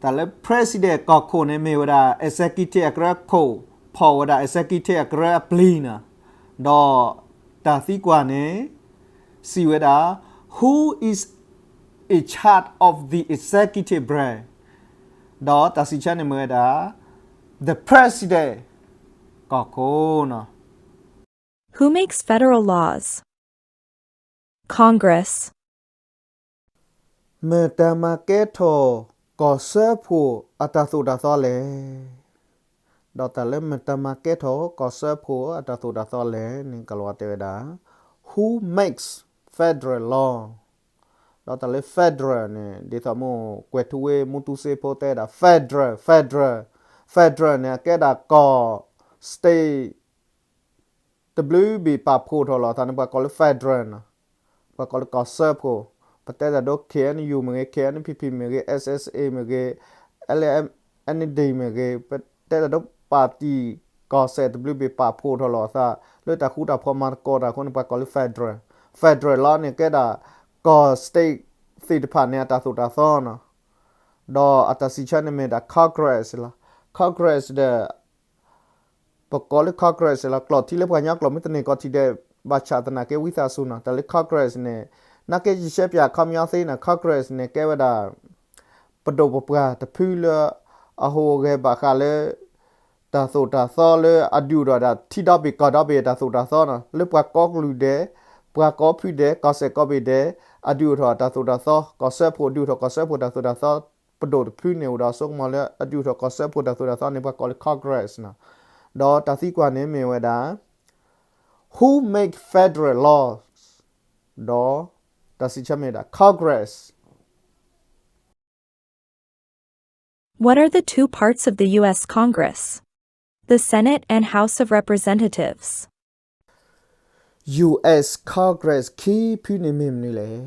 တၢ်လၢ president ကီၢ်ခိၣ်န့ၣ်မ့ၢ်ဝဲဒၣ် executive အကရၢခိၣ်, ဖီၣ်ဝဲဒၣ် executive အကရၢအပျံၤနီၤ. ဒီးတၢ်သံကွၢ်န့ၣ် စံးဝဲဒၣ် Who is in charge of the executive branch? ဒီးတၢ်စံးဆၢန့ၣ်မ့ၢ်ဝဲဒၣ် the president ကီၢ်ခိၣ်နီၤ. Who makes federal laws? Congress. မတၤမၤကဲထီၣ်ကီၢ်စၢဖှိၣ်အတၢ်သိၣ်တၢ်သီလဲၣ်. ဒီးတၢ်လၢမတၤမၤကဲထီၣ်ကီၢ်စၢဖှိၣ်အတၢ်သိၣ်တၢ်သီလဲၣ်န့ၣ် ကလီၤဝါတဲဝဲဒၣ် Who makes federal law? ဒီးတၢ်လၢ federal န့ၣ် ဒ်သိးမ့ၢ်ကွဲၤထူဝ့ၣ်မူတူစ့ဖိတဲဒၣ် federal, federal, federal န့ၣ် အကဲဒၣ်ကီၢ် state တဘျုးဘ့ၣ်ပာ်ဖှိၣ်ထီၣ်လီၤအသးန့ၣ် ပှၤကိးလၢ federal နီၤ. ပှၤကိးလၢကီၢ်စၢဖှိၣ်, ပတဲတၢ်ဒိ K N U မ့ၢ်ဂ့ၤ, K N P P မ့ၢ်ဂ့ၤ, S S A မ့ၢ်ဂ့ၤ, L M N D မ့ၢ်ဂ့ၤ, ပတဲတၢ်ဒိ ပၣ်တံၣ်ကီၢ်စဲၣ်တဘျုးဘ့ၣ်ပာ်ဖှိၣ်ထီၣ်လီၤအသး လၢတၢ်ဃူတၢ်ဖိးမၤသကိးတၢ်အဃိန့ၣ် ပှၤကိးလၢ federal, federal law န့ၣ် ကဲဒၣ်ကီၢ် state သ့ၣ်တဖၣ်န့ၣ် အတၢ်သိၣ်တၢ်သီနီၤ. ဒီးအတၢ်စံးဆၢန့ၣ်မ့ၢ်ဒၣ် Congress လီၤ. Congress ဒီး ပကိးလၢ Congress လီၤ. ကျိာ်ထံလၢပှၤကညီကျိာ်မ့ၢ်တန့ၢ်ကီၢ်ထံးဒဲး ဘၣ်ဆၣ်သနာ်က့ဝံသးစူၤနီၤ. တၢ်လၢ Congress န့ၣ် နာ်က့ယရှဲပၠးအခီပညီသ့နီၤ, Congress န့ၣ် ကဲဝဲဒၣ် ပဒိၣ်ပပှၢ်တဖုလၢ အဟူးဂဲၤဘၣ်ဃးလၢ တၢ်သိၣ်တၢ်သီလၢအဒုးအိၣ်ထီၣ်ဒၣ်ထံဒီဘ့ၣ်ကီၢ်ဒီဘ့ၣ်အတၢ်သိၣ်တၢ်သီနီၤ, လၢပှၤကိးကလုာ်ဒဲး, ပှၤကိးဖုဒဲး, ကီၢ်စဲၣ်ကိးဘ့ၣ်ဒဲး, အဒုးအိၣ်ထီၣ်အတၢ်သိၣ်တၢ်သီ, ကီၢ်စၢဖှိၣ်ဒုးအိၣ်ထီၣ်ကီၢ်စၢဖှိၣ်တၢ်သိၣ်တၢ်သီ ပဒိၣ်တဖုန့ၣ် အိၣ်ဒီးအစိကမီၤလၢအဒုးအိၣ်ထီၣ်ကီၢ်စၢဖှိၣ်တၢ်သိၣ်တၢ်သီန့ၣ် ပှၤကိးလၢ Congress နီၤ. ဒီးတၢ်သံကွၢ်န့ၣ်မ့ၢ်ဝဲဒၣ် Who make federal laws? ဒီးတၢ်စံးဆၢမ့ၢ်ဝဲဒၣ် Congress. What are the two parts of the U S Congress? The Senate and House of Representatives. U S Congress ခံဖုန့ၣ်မ့ၢ်မနုၤလဲၣ်.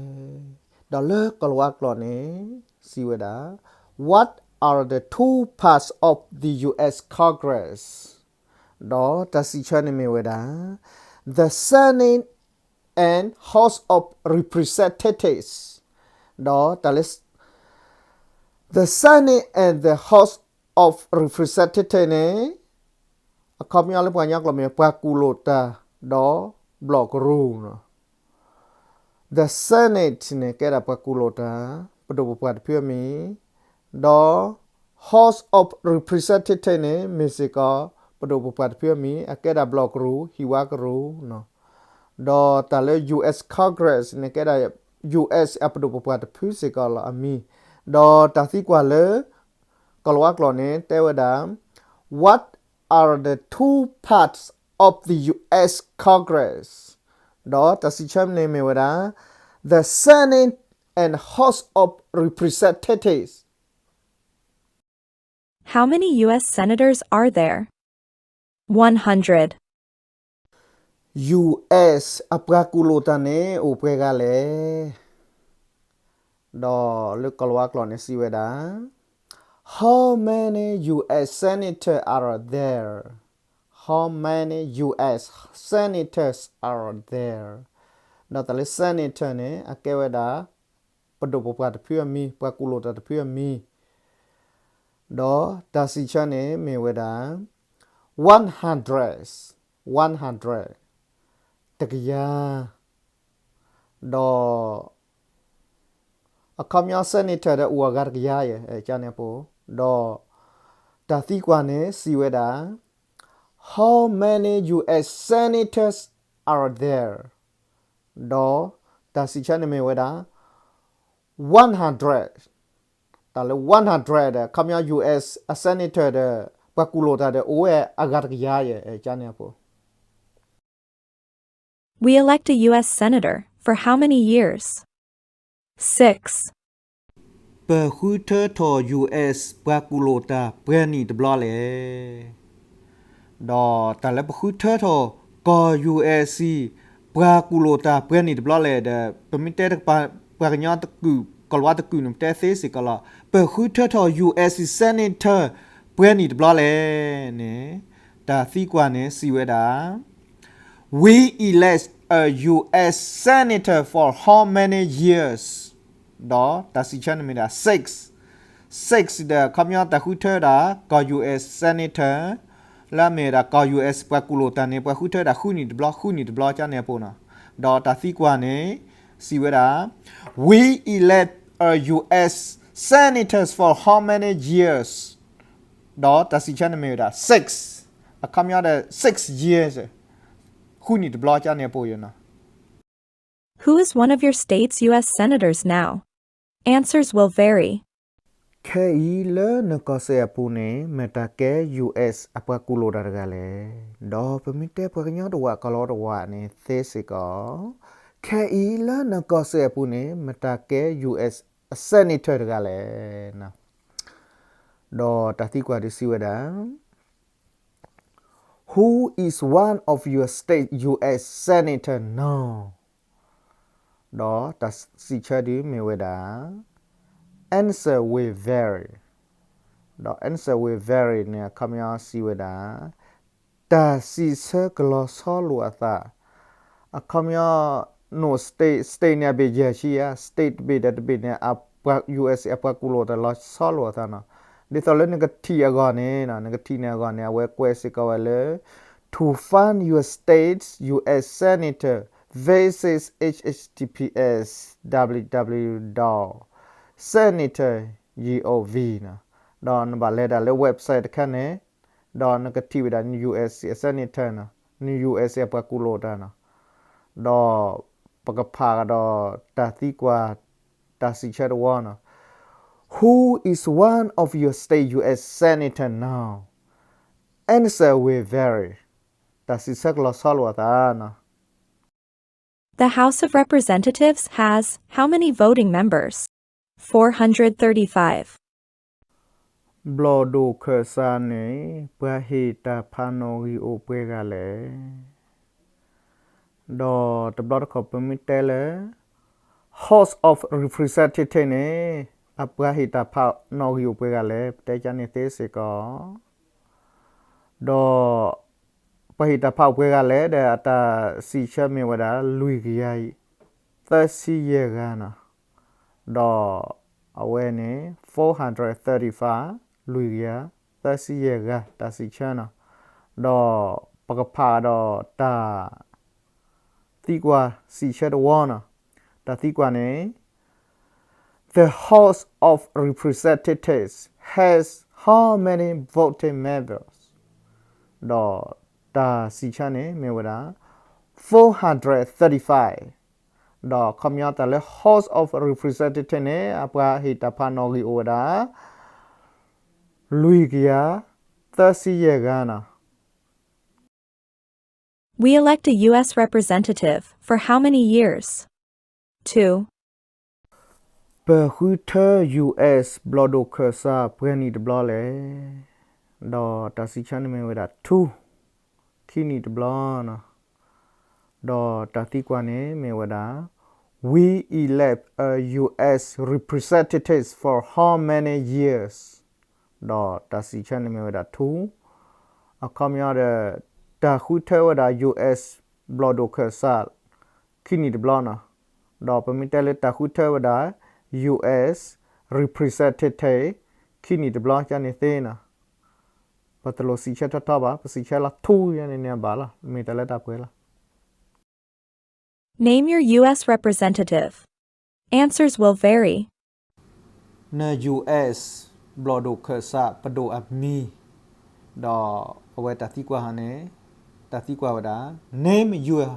ဒီးလၢကီၤလၤဝါကျိာ်န့ၣ် စံးဝဲဒၣ် What are the two parts of the U S Congress? ဒီးတၢ်စံးဆၢန့ၣ်မ့ၢ်ဝဲဒၣ် the Senate and House of Representatives. ဒီးတၢ်လၢ the Senate and the House of Representatives န့ၣ် အခီပညီလၢပှၤကညီကျိာ်မ့ၢ် ပှၤကူၣ်လိာ်တၢ် ဒီးဘျီၣ်ကရူၢ်နီၤ. The Senate န့ၣ် ကဲဒၣ်ပှၤကူၣ်လိာ်တၢ် ပဒိၣ်ပပှၢ်တဖုအမံၤ, ဒီး House of Representatives န့ၣ် မ့ၢ်စ့ၢ်ကီး ပဒိၣ်ပပှၢ်တဖုအမံၤ အကဲဒၣ်ဘျီၣ်ကရူၢ် ဟံၣ်ဝါကရူၢ်နီၤ. ဒီးတၢ်လၢ U S Congress န့ၣ် ကဲဒၣ် U S အပဒိၣ်ပပှၢ်တဖုစ့ၢ်ကီးလီၤအမံၤ. ဒီးတၢ်သံကွၢ်လၢ ကီၤလၤဝါကျိာ်န့ၣ် တဲဝဲဒၣ် What are the two parts of the U S Congress? ဒီးတၢ်စံးဆၢန့ၣ်မ့ၢ်ဝဲဒၣ် the Senate and House of Representatives. How many U S senators are there? One hundred. U S အပှၤကူၣ်လိာ်တၢ်န့ၣ် အိၣ်ပှဲၤဂၤလဲၣ်. ဒီးလၢကီၤလၤဝါကျိာ်န့ၣ် စံးဝဲဒၣ် How many U S senators are there? How many U S senators are there? ဒီးတၢ်လၢ senator န့ၣ် အကဲဝဲဒၣ် ပဒိၣ်ပပှၢ်တဖုအမံၤ, ပှၤကူၣ်လိာ်တၢ်တဖုအမံၤ. ဒီးတၢ်စံးဆၢန့ၣ်မ့ၢ်ဝဲဒၣ် one hundred, one hundred တကယၤ. ဒီး အခီပညီ senator ဒီးအိၣ်အဂၤတကယၤယဲၢ် ကန့ၣ်အပူၤ, ဒီးတၢ်သံကွၢ်န့ၣ် စံးဝဲဒၣ် How many U S senators are there? ဒီးတၢ်စံးဆၢန့ၣ်မ့ၢ်ဝဲဒၣ် one hundred. တၢ်လၢ one hundred ဒီး ခီပညီ U S အ senator ဒီး ပှၤကူၣ်လိာ်တၢ်ဒီး အိၣ်ဝဲအဂၤတကယၤယဲၢ် ကန့ၣ်အပူၤ We elect a U S senator for how many years? Six. ပဃုထၢထီၣ် U S ပှၤကူၣ်လိာ်တၢ်ပှဲၤနံၣ်တဘျီလဲၣ်. ဒီးတၢ်လၢပဃုထၢထီၣ်ကီၢ် U S ပှၤကူၣ်လိာ်တၢ်ပှဲၤနံၣ်တဘျီလဲၣ်ဒီး ပမ့ၢ်တဲတကပၤ ပှၤကညီတကုာ် ကီၢ်လၤဝါတကုာ်န့ၣ် ပတဲသ့စ့ၢ်ကီးလီၤ. ပဃုထၢထီၣ် U S senator ပှဲၤနံၣ်တဘျီလဲၣ်န့ၣ် တၢ်သံကွၢ်န့ၣ်စံးဝဲဒၣ် We elect a U S senator for how many years? ဒီးတၢ်စံးဆၢန့ၣ်မ့ၢ်ဒၣ် six. Six ဒီး ခီပညီတၢ်ဃုထၢဒၣ် ကီၢ် U S senator လၢအမ့ၢ်ဝဲဒၣ်ကီၢ် U S ပှၤကူၣ်လိာ်တၢ်န့ၣ် ပှၤဃုထၢဒၣ်ဃုနံၣ်တဘျီ ဃုနံၣ်တဘျီ ကန့ၣ်အပူၤနီၤ. ဒီးတၢ်သံကွၢ်န့ၣ် စံးဝဲဒၣ် We elect a U S senators for how many years? ဒီးတၢ်စံးဆၢန့ၣ်မ့ၢ်ဝဲဒၣ် six. အခီပညီဒီး six years, ဃုနံၣ်တဘျီ ကန့ၣ်အပူၤယဲနီၤ. Who is one of your state's U S senators now? Answers will vary. ခဲအံၤလၢနကီၢ်စဲၣ်အပူၤန့ၣ် မတၤကဲ U S အပှၤကူၣ်လိာ်တၢ်တဂၤလဲၣ်. ဒီးပမ့ၢ်တဲပှၤကညီတဝး ကီၢ်လီၤတဝးန့ၣ်သ့စ့ၢ်ကီး, ခဲအံၤလၢနကီၢ်စဲၣ်အပူၤန့ၣ် မတၤကဲ U S အ senator တဂၤလဲၣ်. ဒီးတၢ်သံကွၢ်ဒုးစံးဝဲဒၣ် Who is one of your state U S senator now? ဒီးတၢ်စံးဆၢဒုးမ့ၢ်ဝဲဒၣ် Answer will vary. ဒီး answer will vary န့ၣ် အခီပညီစံးဝဲဒၣ် တၢ်စံးဆၢကလီၤဆီလိာ်အသး, အခီပညီ no state, state န့ၣ်အဘ့ၣ်ယဲၢ်ဆံဧါ, state တဘ့ၣ်ဒီးတဘ့ၣ်န့ၣ် အပှၤ U S အပှၤကူၣ်လိာ်တၢ်လီၤဆီလိာ်အသးနီၤ. ဒ်သိးလၢနကထံၣ်အဂီၢ်န့ၣ်, နကထံၣ်န့ၢ်အဂီၢ်န့ၣ် အဝဲကွဲးစ့ၢ်ကီးဝဲလၢ To fund your state's U S senator visit H T T P S double-u double-u double-u dot senator gov နီၤ. ဒီးနဘၣ်လဲၤဒၣ်လၢ website တခါန့ၣ် ဒီးနကထံၣ်ဝဲဒၣ် U S senator နီၤ, U S အပှၤကူၣ်လိာ်တၢ်နီၤ. ဒီးပကဖးကဒီးတၢ်သံကွၢ် တၢ်စံးဆၢတဝီနီၤ. Who is one of your state U S senator now? Answer will vary. တၢ်စံးဆၢကလီၤဆီလိာ်အသးနီၤ. The House of Representatives has how many voting members? Four hundred thirty-five. ဘျီၣ်ဒိၣ်ခၢၣ်စးန့ၣ် ပှၤဟ့ၣ်တၢ်ဖးနီၣ်ဂံၢ်အိၣ်ပှဲၤဂၤလဲၣ်. ဒီးတဘျီတခီၣ်ပမ့ၢ်တဲလၢ House of Representative န့ၣ် အပှၤဟ့ၣ်တၢ်ဖးနီၣ်ဂံၢ်အိၣ်ပှဲၤဂၤလဲၣ် ပတဲကန့ၣ်သ့စ့ၢ်ကီး, ဒီး ပှၤဟ့ၣ်တၢ်ဖးအိၣ်ပှဲၤဂၤလဲၣ်ဒီး အတၢ်စံးဆၢမ့ၢ်ဝဲဒၣ် လွံၢ်ကယၤအံၤ သၢဆံယဲၢ်ဂၤနီၤ. ဒီးအဝဲန့ၣ် four hundred thirty-five လွံၢ်ကယၤ သၢဆံယဲၢ်ဂၤ တၢ်စံးဆၢနီၤ. ဒီးပကဖးဒီးတၢ် သံကွၢ်စံးဆၢတဝီနီၤ. တၢ်သံကွၢ်န့ၣ် The House of Representatives has how many voting members? ဒီးတၢ်စံးဆၢန့ၣ်မ့ၢ်ဝဲဒၣ် four hundred thirty-five. ဒီးခီပညီတၢ်လၢ House of Representatives န့ၣ် အပှၤဟ့ၣ်တၢ်ဖးနီၣ်ဂံၢ်အိၣ်ဝဲဒၣ် လွံၢ်ကယၤ သၢဆံယဲၢ်ဂၤနီၤ. We elect a U S representative for how many years? Two. ပဃုထၢ U S ဘျီၣ်ဒိၣ်ခၢၣ်စး ပှဲၤနံၣ်တဘျီလဲၣ်. ဒီးတၢ်စံးဆၢန့ၣ်မ့ၢ်ဝဲဒၣ် two, ခံနံၣ်တဘျီနီၤ. ဒီးတၢ်သံကွၢ်န့ၣ်မ့ၢ်ဝဲဒၣ် We elect a U S representative for how many years? ဒီးတၢ်စံးဆၢန့ၣ်မ့ၢ်ဝဲဒၣ် two. အခီပညီဒီး တၢ်ဃုထၢဝဲဒၣ် U S ဘျီၣ်ဒိၣ်ခၢၣ်စး ခံနံၣ်တဘျီနီၤ. ဒီးပမ့ၢ်တဲလၢတၢ်ဃုထၢဝဲဒၣ် U S representative ခံနံၣ်တဘျီ ကန့ၣ်သ့နီၤ. ပတလိၣ်စံးဆၢထီထီဘၣ်, ပစံးဆၢလီၤ two ယဲန့ၣ်န့ၣ်ဘၣ်လီၤ, မ့ၢ်တၢ်လၢတၢ်ပှဲၤလီၤ. Name your U S representative. Answers will vary. န U S ဘျီၣ်ဒိၣ်ခၢၣ်စးပဒိၣ်အမံၤ, ဒီးအဝဲတၢ်သံကွၢ်ဟီန့ၣ်, တၢ်သံကွၢ်ဝဲဒၣ် Name your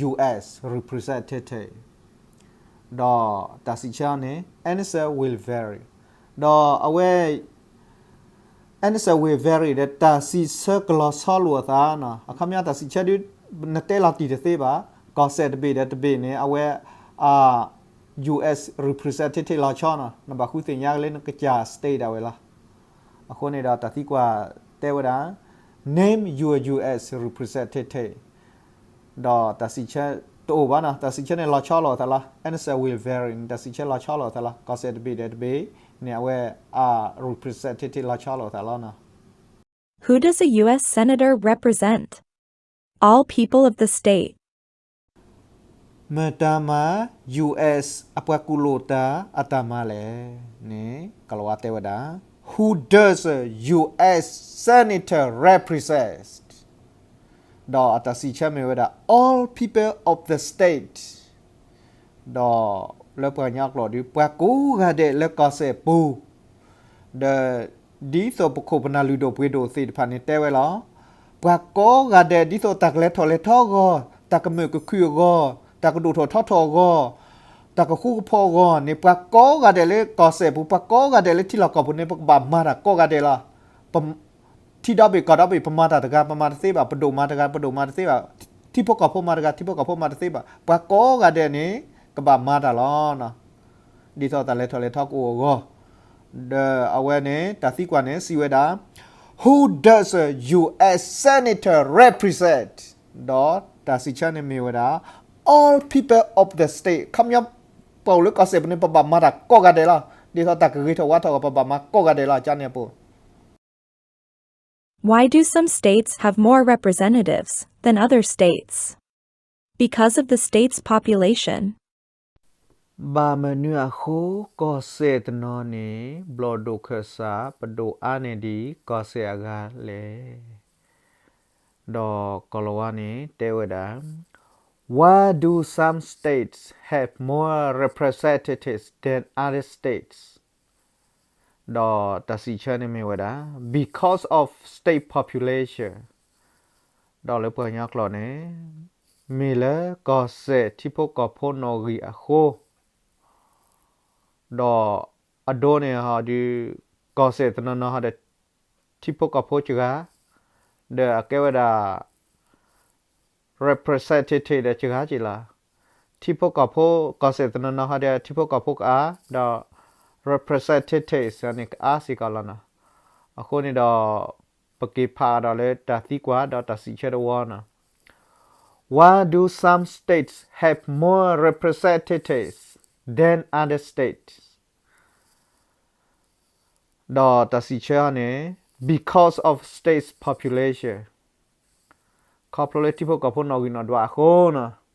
U S representative. ဒီးတၢ်စံးဆၢန့ၣ် answer will vary. ဒီးအဝဲ answer will vary ဒီးတၢ်စံးဆၢကလီၤဆီလိာ်အသးနီၤ. အခီပညီတၢ်စံးဆၢဒုး နတဲလီၤတံၢ်တသ့ဘၣ်, ကီၢ်စဲၣ်တဘ့ၣ်ဒီးတဘ့ၣ်န့ၣ် အဝဲ အ U S representative လီၤဆီနီၤ. နဘၣ်ဃုသ့ၣ်ညါကလၢနကစၢ် state ဒၣ်ဝဲလီၤ. အဃိန့ၣ်ဒီးတၢ်သံကွၢ်တဲဝဲဒၣ် Name your U S representative. ဒီးတၢ်စံးဆၢတအိၣ်ဘၣ်နီၤ, တၢ်စံးဆၢန့ၣ်လီၤဆီလိာ်အသးလီၤ. Answer will vary န့ၣ် တၢ်စံးဆၢလီၤဆီလိာ်အသးလီၤ. ကီၢ်စဲၣ်တဘ့ၣ်ဒီးတဘ့ၣ်န့ၣ် အဝဲအ representative လီၤဆီလိာ်အသးလီၤနီၤ. Who does a U S senator represent? All people of the state. မတၤမၤ U S အပှၤကူၣ်လိာ်တၢ်အတၢ်မၤလဲၣ်န့ၣ် ကိၤလၤဝါတဲဝဲဒၣ် Who does a U S senator represent? ဒီးအတၢ်စံးဆၢမ့ၢ်ဝဲဒၣ် all people of the state. ဒီးလၢပှၤကညီကျိာ်ဒီး ပှၤကိးဂၤဒဲးလၢကီၢ်စဲၣ်ပူၤ ဒီးဒ်သိးပခိၣ်ပနၢ်လုၢ်ဒိၣ်ပှ့ၤဒိၣ်သ့ၣ်တဖၣ်န့ၣ်တဲဝဲလီၤ. ပှၤကိးဂၤဒဲးဒ်သိးတၢ်ကလဲၤထီၣ်လဲၤထီအဂီၢ်, တၢ်ကမုာ်ကခုၣ်အဂီၢ်, တၢ်ကဒိၣ်ထီၣ်ထီထီၣ်အဂီၢ်, တၢ်ကဃူကဖိးအဂီၢ်န့ၣ် ပှၤကိးဂၤဒဲးလၢကီၢ်စဲၣ်ပူၤ, ပှၤကိးဂၤဒဲးလၢထံလီၢ်ကီၢ်ပူၤန့ၣ် ပကဘၣ်မၤတၢ်ကိးဂၤဒဲးလီၤ. ပ ထံဒီဘ့ၣ်ကီၢ်ဒီဘ့ၣ် ပမၤတၢ်တဂၤ ပမၤတသ့ဘၣ်, ပဒိၣ်မၤတဂၤ ပဒိၣ်မၤတသ့ဘၣ်, ထံဖိကီၢ်ဖိမၤတဂၤ ထံဖိကီၢ်ဖိမၤတသ့ဘၣ်, ပှၤကိးဂၤဒဲးန့ၣ် ကဘၣ်မၤတၢ်လီၤ. ဒ်သိးတၢ်လဲၤထီၣ်လဲၤထီကအိၣ်အဂီၢ်, ဒီးအဝဲန့ၣ် တၢ်သံကွၢ်န့ၣ် စံးဝဲဒၣ် Who does a U S senator represent? ဒီးတၢ်စံးဆၢန့ၣ်မ့ၢ်ဝဲဒၣ် all people of the state. ခီပညီ ပအိၣ်လၢကီၢ်စဲၣ်ပူၤန့ၣ် ပဘၣ်မၤတၢ်ကိးဂၤဒဲးလီၤ. ဒ်သိးတၢ်ကဂ့ၤထီၣ်ဝါထီၣ်အဂီၢ် ပဘၣ်မၤကိးဂၤဒဲးလီၤ. ကန့ၣ်အပူၤ Why do some states have more representatives than other states? Because of the state's population. ဘၣ်မနုၤအဃိ ကီၢ်စဲၣ်တနီၤန့ၣ် ဘျီၣ်ဒိၣ်ခၢၣ်စး ပဒိၣ်အါန့ၢ်ဒံးကီၢ်စဲၣ်အဂၤလဲၣ်. ဒီးကိၤလၤဝါန့ၣ်တဲဝဲဒၣ် Why do some states have more representatives than other states? ဒီးတၢ်စံးဆၢန့ၣ်မ့ၢ်ဝဲဒၣ် because of state population. ဒီးလၢပှၤကညီကျိာ်န့ၣ် မ့ၢ်လၢကီၢ်စဲၣ်ထံဖိကီၢ်ဖိနီၣ်ဂံၢ်အဃိ, ဒီးအဒိန့ၣ်ဟီဒီး ကီၢ်စဲၣ်တနီၤနီၤဟီဒီး ထံဖိကီၢ်ဖိစှၤ, ဒီးအကဲဝဲဒၣ် representative ဒီးစှၤက့ၤလီၤ. ထံဖိကီၢ်ဖိ ကီၢ်စဲၣ်တနီၤနီၤဟီဒီး ထံဖိကီၢ်ဖိကအါ, ဒီး representatives န့ၣ်ကအါစ့ၢ်ကီးလီၤနီၤ. အဃိန့ၣ်ဒီး ပက့ၤဖးဒီးလၢတၢ်သံကွၢ်ဒီးတၢ်စံးဆၢတဝီနီၤ. Why do some states have more representatives than other states? ဒီးတၢ်စံးဆၢန့ၣ် because of states population. ခီဖျိလၢထံဖိကီၢ်ဖိနီၣ်ဂံၢ်နီၣ်ဒွးအဃိနီၤ.